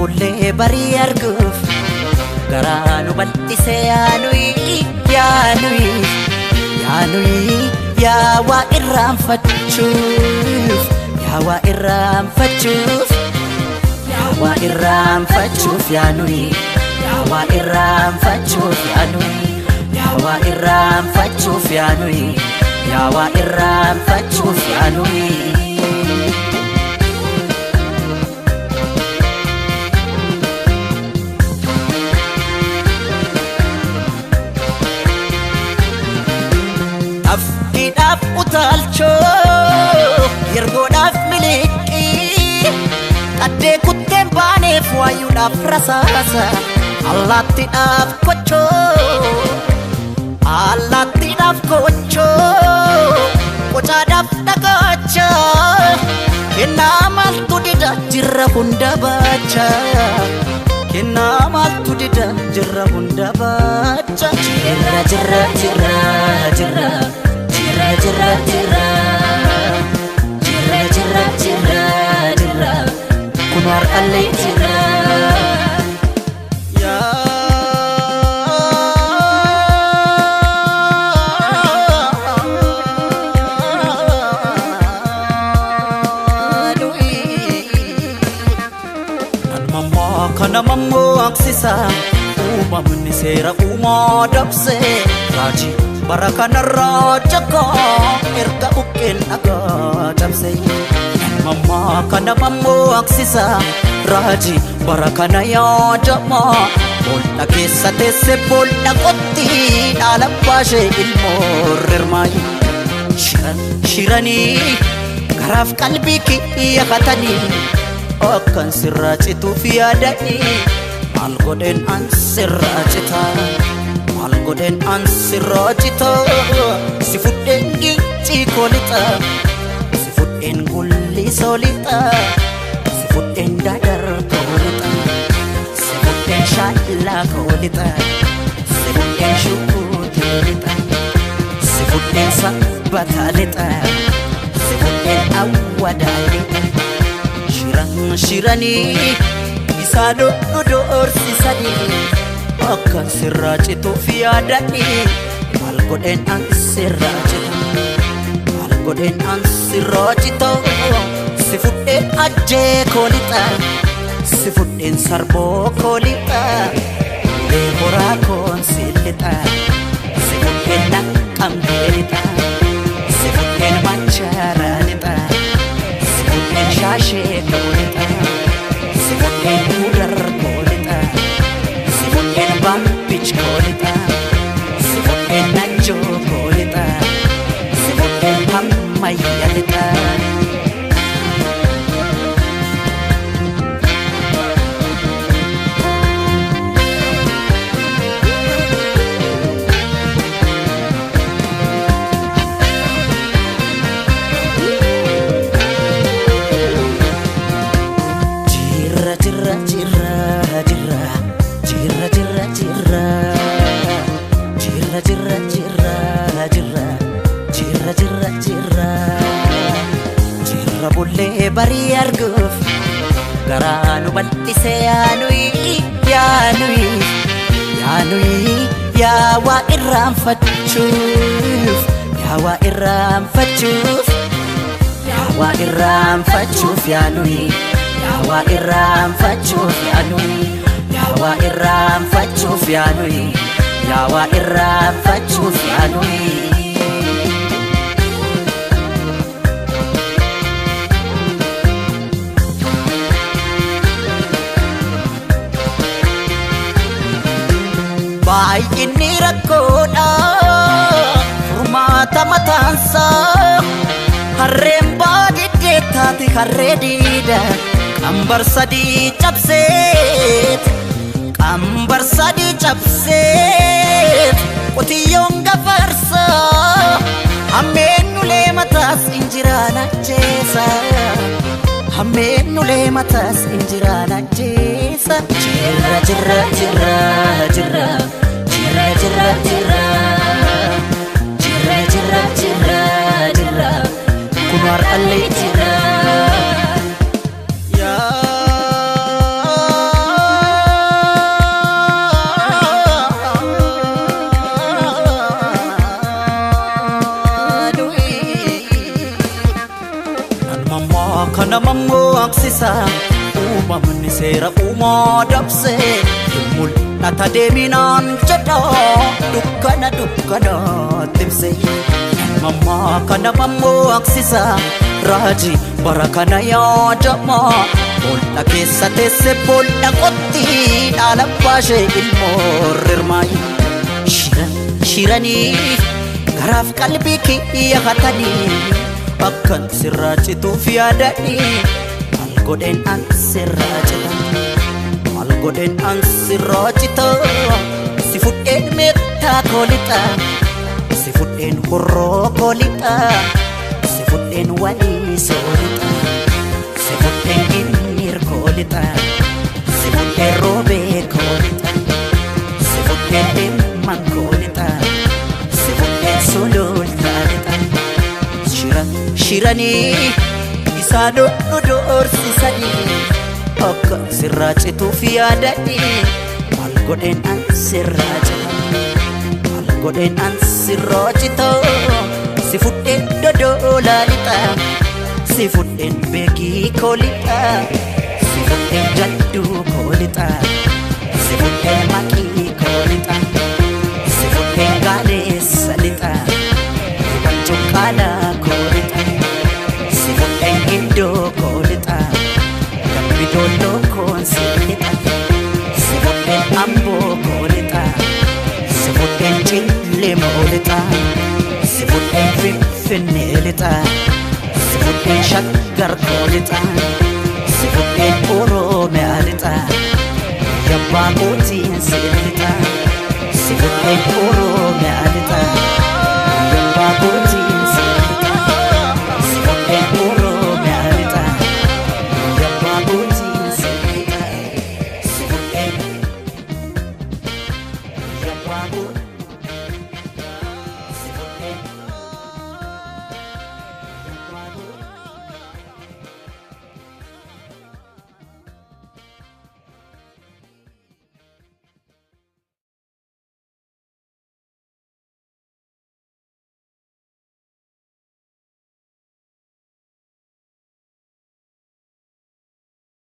Jirra bullee barii arguuf garaa nu bal'ise yaanuyi yaanuyi yaanuyi yaa waa irraanfachuuf yaa waa irraanfachuuf yaa waa irraanfachuuf yaanuyi yaa waa irraanfachuuf yaanuyi yaa waa irraanfachuuf yaanuyi yaa waa irraanfachuuf yaanuyi. Afkiidhaaf utaalchoo yergoodhaaf miliqii qaddee kutteen baaneef waayuudhaaf rasaasa allaattiidhaaf kochoo allaattiidhaaf kochoo qocaadhaaf dhagaacha kennaa maaltu dida jirra hunda baacha kennaa maaltu dida jirra hunda baacha jirra jirra jirra jirra jirra jirra jirra jirra jirra jirra jirra kun har'allee jirra. Kana mammoo aksisa uumamni seera uumaa dabse raajii bara kanarraa jakaa erga buqqeen dhagaa cabse. Mammaa kana mammoo aksisa raajii bara kana yaadama bool'a keessa teesse bool'a qotti dhaala baashee ilmoo rirmaayi. Shiran shiranii garaaf qalbii kiyya katanii akkan sirraa cituuf yaadanii maal godheen an sirraa cita maal godheen an sirraa cita si fudheen gincii koo lixa si fudheen gullisoo lixa si fudheen dadar koo lixa si fudheen shaallaa koo lixa si fudheen shukuutii lixa si fudheen sabbataa lixa si fudheen awwadaa lixa. Shiran shiranii isaan nu doorsisanii akkan sirraa cituuf yaadanii maal godheen an sirraa cita maal godheen an sirraa cita si fudheen ajjee koo lixa si fudheen sarboo koo lixa ulee horaa koon si lixa si fudheen naqqamtee lixa si fudheen machaaraa lixa. Si fudheen shaashee koo lixa si fudheen mudar koo lixa si fudheen baabbich koo lixa si fudheen najjoo koo lixa si fudheen hammayya lixa. Jirra jirra jirra jirra jirra jirra jirra jirra jirra jirra jirra jirra jirra jirra bullee barii arguuf garaa nu bal'ise yaanuyi yaanuyi yaanuyi yaa waa irraanfachuuf yaa waa irraanfachuuf yaa waa irraanfachuuf yaanuyi yaa waa irraanfachuuf yaanuyi yaa waa irraanfachuuf yaanuyi yaa waa irraanfachuuf yaanuyi. Baay'inni rakkoodha furmaata mataansaa harreen baadiddee taate harree diida qambar sadii cabseet qambar sadii cabseet qotiyyoon gafarsaa hammeen ulee mataas injiraan ajjeesa hammeen ulee mataas injiraan ajjeesa. Jirra jirra jirra jirra jirra jirra jirra jirra jirra jirra jirra kun har'allee jirra. Yaa doorsisa uumamni seera uumaa dabse mul'ata deeminaan jedha dukkana dukkanaatti ibse mammaa kana mammaksisa raajii bara kana yaadama boolla keessa teesse boolla qotti dhaala baashee ilmoo rirmaayi shiran shiranii garaaf qalbii kiyya hatanii akkan sirraa cituuf yaadanii maal godheen an sirraa cita maal godheen an sirraa cita si fudheen meettaa koolixa si fudheen horroo koolixa si fudheen walii soolixa si fudheen ginniir koolixa si fudheen roobee koolixa si fudheen dhimman koolixa si fudheen sulultaa lixa shira shiranii isaan nu doorsisanii akka sirraa cituuf yaadanii maal godheen an sirraa cita maal godheen an sirraa cita si fudheen dodolaa lixa si fudheen beekii koo lixa si fudheen jadduu koo lixa si fudheen maqii koo lixa si fudheen gaaleessa lixa cuqqaalaa koo lixa si fudheen gindoo koo lixa dambi doolloo koon si lixa si fudheen amboo koo lixa si fudheen cillemoo lixa si fudheen finfinnee lixa si fudheen shaggar koo lixa si fudheen oromiyaa lixa yabbaa kootiin si lixa si fudheen oromiyaa.